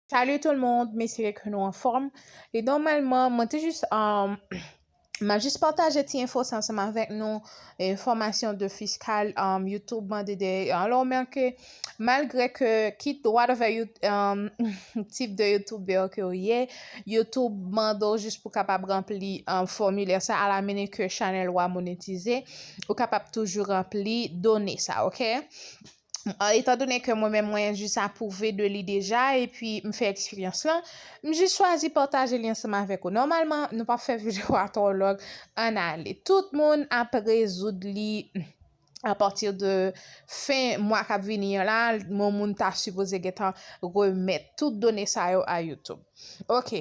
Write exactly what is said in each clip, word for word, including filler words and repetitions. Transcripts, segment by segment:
Salut tout le monde, m espere ke nou anfòm. E nòmalman, mwen te jis, um, m a jis pataje ti enfo sa ansanm avèk nou, enfòmasyon de fiskal, um, YouTube mande de, alò, men ke malgre ke kit whatever you, um, tip de YouTuber ke w ye, YouTube mande w jis pou kapab ranpli, um, fòmilè sa, a la menen ke chanèl ou a monetize, ou kapab toujou ranpli done sa, ok? Ah, etandone ke mwen menm mwen jis apwouve de li deja, epi m fè eksperyans lan, m jis chwazi pataje li ansanm avèk ou. Nòmalman, nou p ap fè videyo a twò long, ann ale. Tout moun ap rezoud li apati de fen mwa k ap vini an la, yon moun ta sipoze gentan remèt tout done sa yo a YouTube. Ok.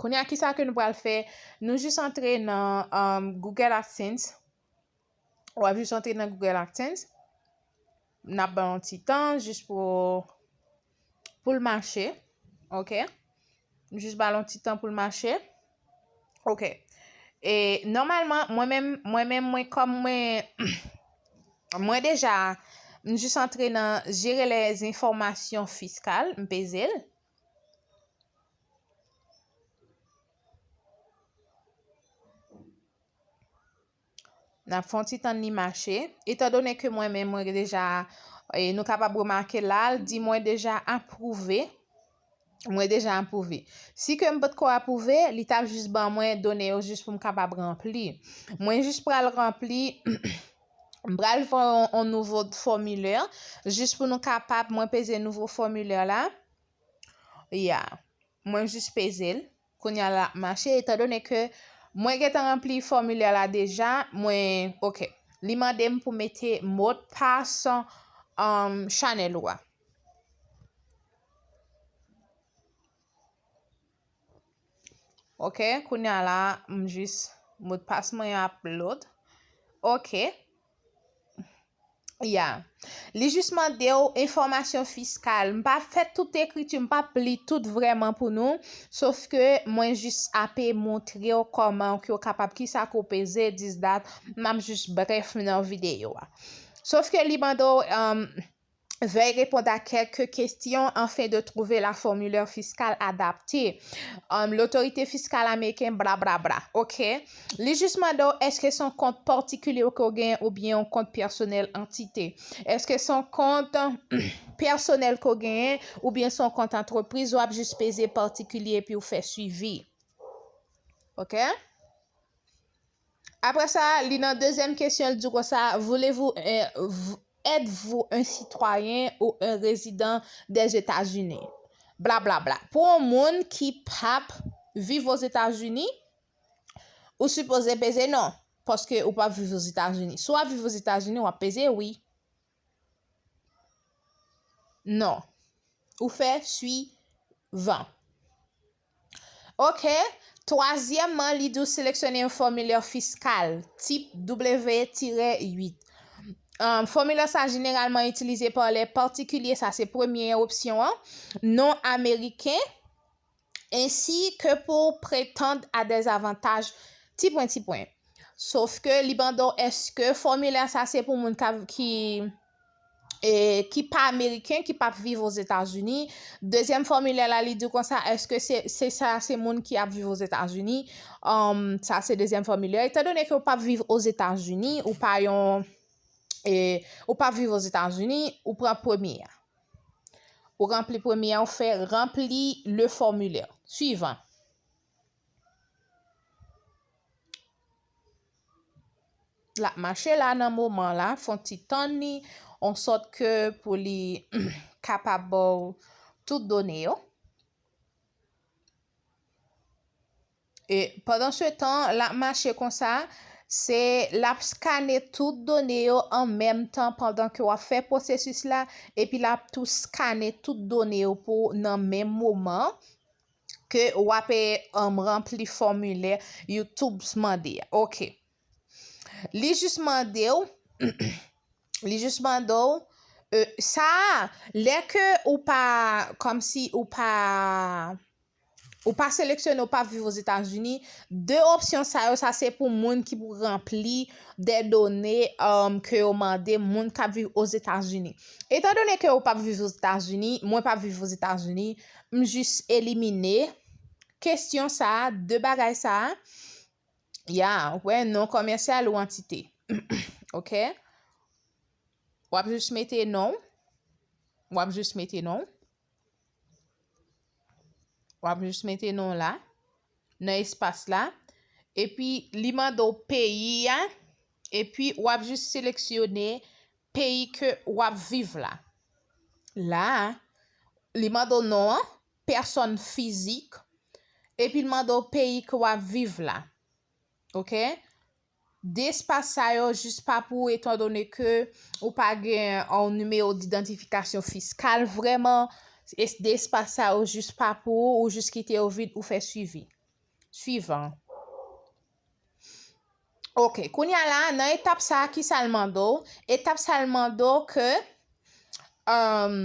Kounye a, kisa ke nou pral fè? Nou jis antre nan, um, Google AdSense. W ap jis antre nan Google AdSense. N ap ba l yon ti tan jis pou, pou l mache. Ok. M jis ba l yon ti tan pou l mache. Ok. E nòmalman, mwen menm, mwen menm, mwen kòm mwen, mwen deja, m jis antre nan gérer les informations fiscales, m peze l. N ap fè yon ti tann li mache. Etandone ke mwen menm, mwen deja, e, nou kapab remake la, l di mwen deja apwouve. Mwen deja apwouve. Si ke m potko apwouve, li t ap jis ban mwen done yo jis pou m kapab ranpli. Mwen jis pral ranpli, m pral fè yon, yon nouvo fòmilè, jis pou nou kapab, mwen peze nouvo fòmilè la. Ya. Mwen jis peze l. Kounye a l ap mache, etandone ke mwen gentan ranpli fòmilè la deja, mwen, ok. Li mande m pou mete modpas, um, chanèl ou a. Ok, kounye a la, m jis, modpas mwen ap load. Ok. Ya. Li jis mande w enfòmasyon fiskal. M pa fè tout ekriti, m p ap li tout vrèman pou nou. Sof ke mwen jis ape montre w kòman ke w kapab, kisa ke w peze, this, that. M ap jis brèf nan videyo a. Sof ke li mande w, um, veuille répondre à quelques questions afin de trouver la formule fiscale adaptée. Um, l'autorité fiscale américaine, bla, bla, bla. Ok. Li jis mande w, èske se yon kont patikilye ke w genyen oubyen yon kont pèsonèl antite? Èske se yon kont pèsonèl ke w genyen oubyen se yon kont antrepriz? W ap jis peze patikilye epi w fè swivi. Ok? Apre sa, li nan dezyèm kesyon, li di konsa, voulez-vous, euh, v-, êtes-vous un citoyen ou un résident des États-Unis? Bla, bla, bla. Pou yon moun ki p ap viv Ozetazini, ou sipoze peze non, paske ou p ap viv Ozetazini. Si w ap viv Ozetazini, w ap peze wi. Non. Ou fè suivant. Ok. Twazyèmman, li di w sélectionner un formulaire fiscal type W tirè uit. Um, fòmilè sa jeneralman itilize pa lè patikilye, sa se premye opsyon an, non ameriken, ainsi que pour prétendre à des avantages, ti pwen, ti pwen. Sof ke li mande w èske fòmilè sa se pou moun ka, ki, e, ki pa ameriken, ki p ap viv Ozetazini. Dezyèm fòmilè la, li di w konsa, èske se, se sa, se moun ki ap viv Ozetazini? Um, sa se dezyèm fòmilè. Etandone ke w p ap viv Ozetazini, ou pa yon, e, ou p ap viv Ozetazini, ou pran premye a. Ou ranpli premye a, ou fè remplir le formulaire suivant. L ap mache la nan moman la, fè yon ti tann li, an sòt ke pou li kapab ba w tout done yo. E pandan se tan, l ap mache konsa, se l ap skane tout done yo an menm tan pandan ke w ap fè pwosesis la, epi l ap tou skane tout done yo pou w nan menm moman ke w ap, e, um, ranpli fòmilè YouTube mande a. Ok. Li jis mande w, li jis mande w, e, sa a, lè ke ou pa, kòmsi ou pa, Ou pa seleksyone, ou pa viv Ozetazini. De opsyon sa yo, sa se pou moun ki pou ranpli de done, um, ke yo mande moun k ap viv Ozetazini. Etan done ke ou p ap viv Ozetazini, mwen p ap viv Ozetazini, m jis elimine kesyon sa a, de bagay sa a. Ya, ou wè, non kòmèsyal ou antite. Ok? W ap jis mete non. W ap jis mete non. W ap jis mete non la, nan espas la. Epi, li mande w peyi a. Epi, w ap jis seleksyone peyi ke w ap viv la. La a, li mande w non an, pèsòn fizik. Epi, li mande w peyi ke w ap viv la. Ok? De espas sa yo jis pa pou ou, etan done ke ou pa gen yon nimewo didantifikasyon fiskal vrèman. Es-, de espas sa yo jis pa pou ou, ou jis kite yo vid, ou fè swivi. Swivan. Ok, kounye a la, nan etap sa a, ki sa l mande w? Etap sa a l mande w ke, um,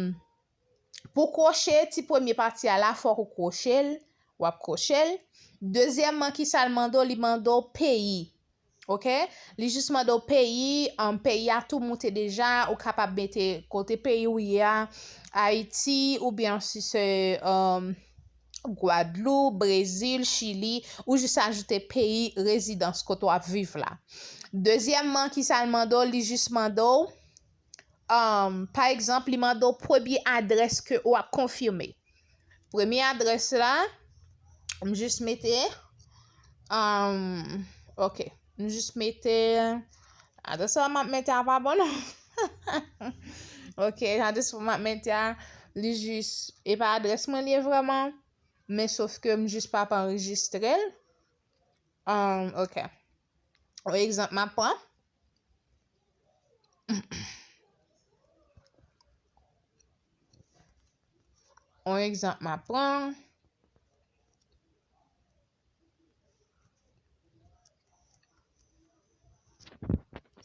pou kwoche ti premye pati a la, fòk ou kwoche l, w ap kwoche l. Dezyèmman, ki sa l mande w? Li mande w peyi. Ok? Li jis mande w peyi, um, peyi a tou moute deja, ou kapab mete kote peyi ou ye a, Ayiti, oubyen si se, um, Gwadloup, Brezil, Chili, ou jis ajoute peyi rezidans kote w ap viv la. Dezyèmman, ki sa l mande w? Li jis mande w, um, pa egzanp, li mande w premye adrès ke w ap konfime. Premye adrès la, m jis mete, um, ok, m jis mete, adrès la m ap mete a pa bon non. Ok, adrès la m ap mete a, li jis, e pa adrès mwen li ye vrèman, men sof ke m jis pa pa anrejistre l. Um, ok. Yon egzanp m ap pran. Yon egzanp m ap pran.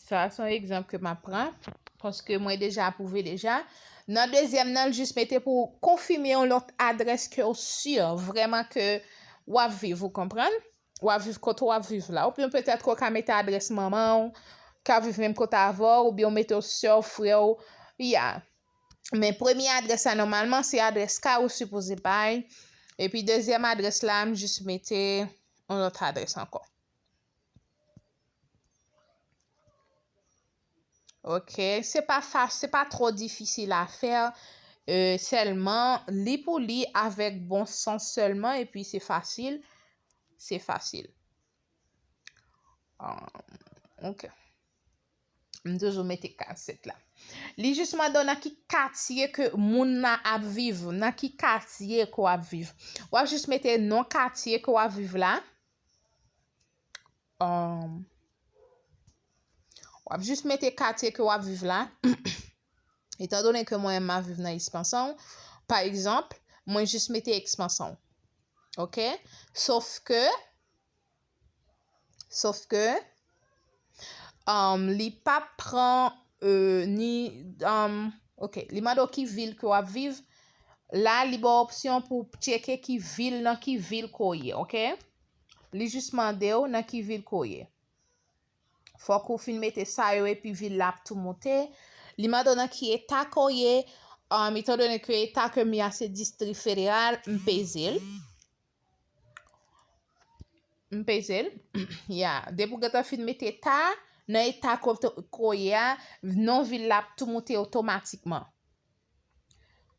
Sa a se yon egzanp ke m ap pran, paske mwen deja apwouve deja. Nan dezyèm nan, l jis mete pou w konfime yon lòt adrès ke w si vrèman ke w ap viv, ou konprann? W ap viv kote w ap viv la. Oubyen petèt ke w ka mete adrès manman w, k ap viv menm kote avè w, oubyen w mete w sè w, frè w, ya. Men premye adrès la, nòmalman, se adrès kay ou sipoze bay. Epi dezyèm adrès la, m jis mete yon lòt adrès ankò. Ok, se pa fa-, se pa twò difisil a fè, euh, sèlman li pou li avèk bon sans sèlman, epi se fasil, se fasil. Ah, ok. M toujou mete kazèt la. Li jis mande w nan ki katye ke moun nan ap viv, nan ki katye ke w ap viv. W ap jis mete non katye ke w ap viv la. Um, w ap jis mete katye ke w ap viv la. Etan done ke mwen menm m ap viv nan Ekspansan, pa egzanp, mwen jis mete Ekspansan. Ok? Sof ke, sof ke, um, li pa pran, euh, ni, um, ok, li mande w ki vil ke w ap viv. La, li ba w opsyon pou w tcheke ki vil, nan ki vil ke w ye, ok? Li jis mande w nan ki vil ke w ye. Fòk ou fin mete sa yo epi vil la ap tou moute. Li mande w nan ki eta ke w ye. Um, etan done ke eta ke m ye a se Distri Federal, m peze l. M peze l. Ya, depi w gentan fin mete eta, nan eta ke w ye a, non vil la ap tou moute otomatikman.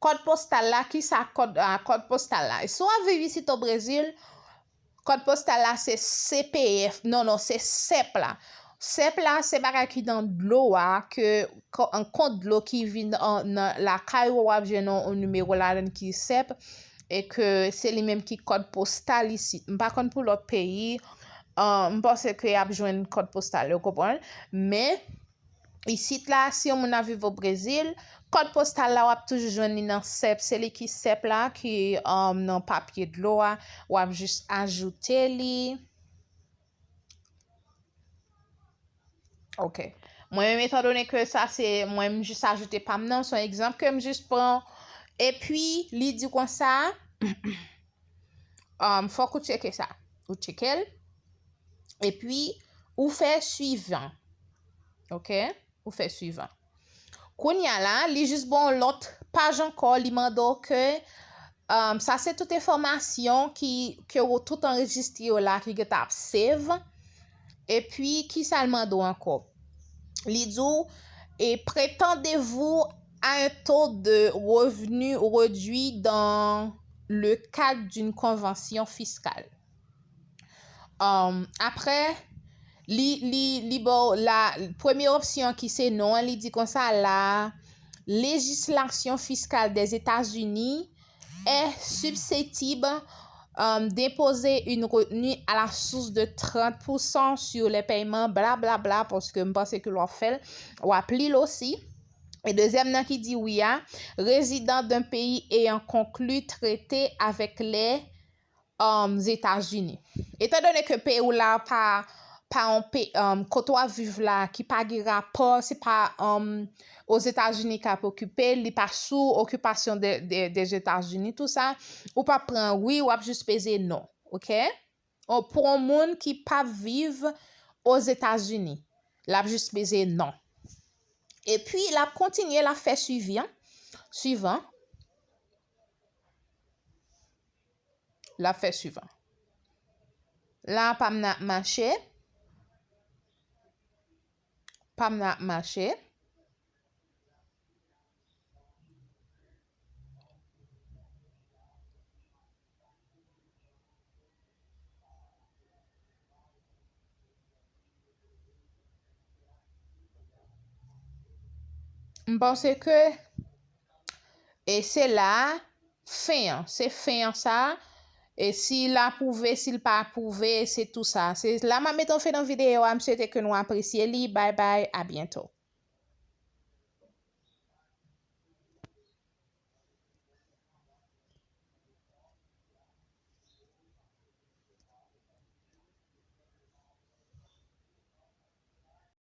Kòd postal la, kisa kòd, ah, kòd postal la? Si w ap viv isit o Brezil, kòd postal la se C P F. Non, non, se sep la. Sep la, se bagay ki nan dlo a, ke kò-, an kont dlo ki vin an, nan lakay ou, w ap jwenn yon, yon nimewo ladan ki sep, e ke se li menm ki kòd postal isit. M pa konn pou lòt peyi, ah, m panse ke y ap jwenn kòd postal yo, konprann? Men, isit la, si yon moun ap viv o Brezil, kòd postal la, w ap toujou jwenn li nan sep. Se li ki sep la, ki, um, nan papye dlo a. W ap jis ajoute li. Ok. Mwen menm, etan done ke sa se, mwen, m jis ajoute pa m nan, se yon egzanp ke m jis pran. Epi, li di konsa, Um, fòk ou tcheke sa. Ou tcheke l. Epi, ou fè swivan. Ok? Ou fè swivan. Kounye a la, li jis ba w lòt paj ankò, li mande w ke, um, sa se tout enfòmasyon ki, ke w tout anrejistre yo la, ki gentan ap save. Epi, ki sa l mande w ankò? Li di w, et prétendez-vous à un taux de revenu réduit dans le cadre d'une convention fiscale. Um, apre, li, li, li ba w la, premye opsyon ki se non an, li di konsa, la législation fiscale des États-Unis est susceptible, um, d'imposer une retenue à la source de trente pour cent sur les paiements, blablabla, paske m panse ke lè w ap fè l, w ap li l osi. E dezyèm nan ki di wi a, résident d'un pays ayant conclu traité avec les, um, États-Unis. Etan done ke peyi w la pa, pa yon pe-, um, kote w ap viv la, ki pa gen rapò, se pa, um, Ozetazini k ap okipe l, li pa sou okipasyon de, de, des États-Unis, tout sa, ou p ap pran wi, w ap jis peze non, ok? O, pou yon moun ki p ap viv Ozetazini, l ap jis peze non. Epi, l ap kontinye, l ap fè swivan, swivan. L ap fè swivan. La, pa m nan ap mache. Pa m nan ap mache. M panse ke, e se la a, fen an, se fen an sa a, e si l apwouve, si l pa apwouve, se tou sa. Se la m ap mete yon fen nan videyo a, m swete ke nou apresye li, bye bye, à bientôt.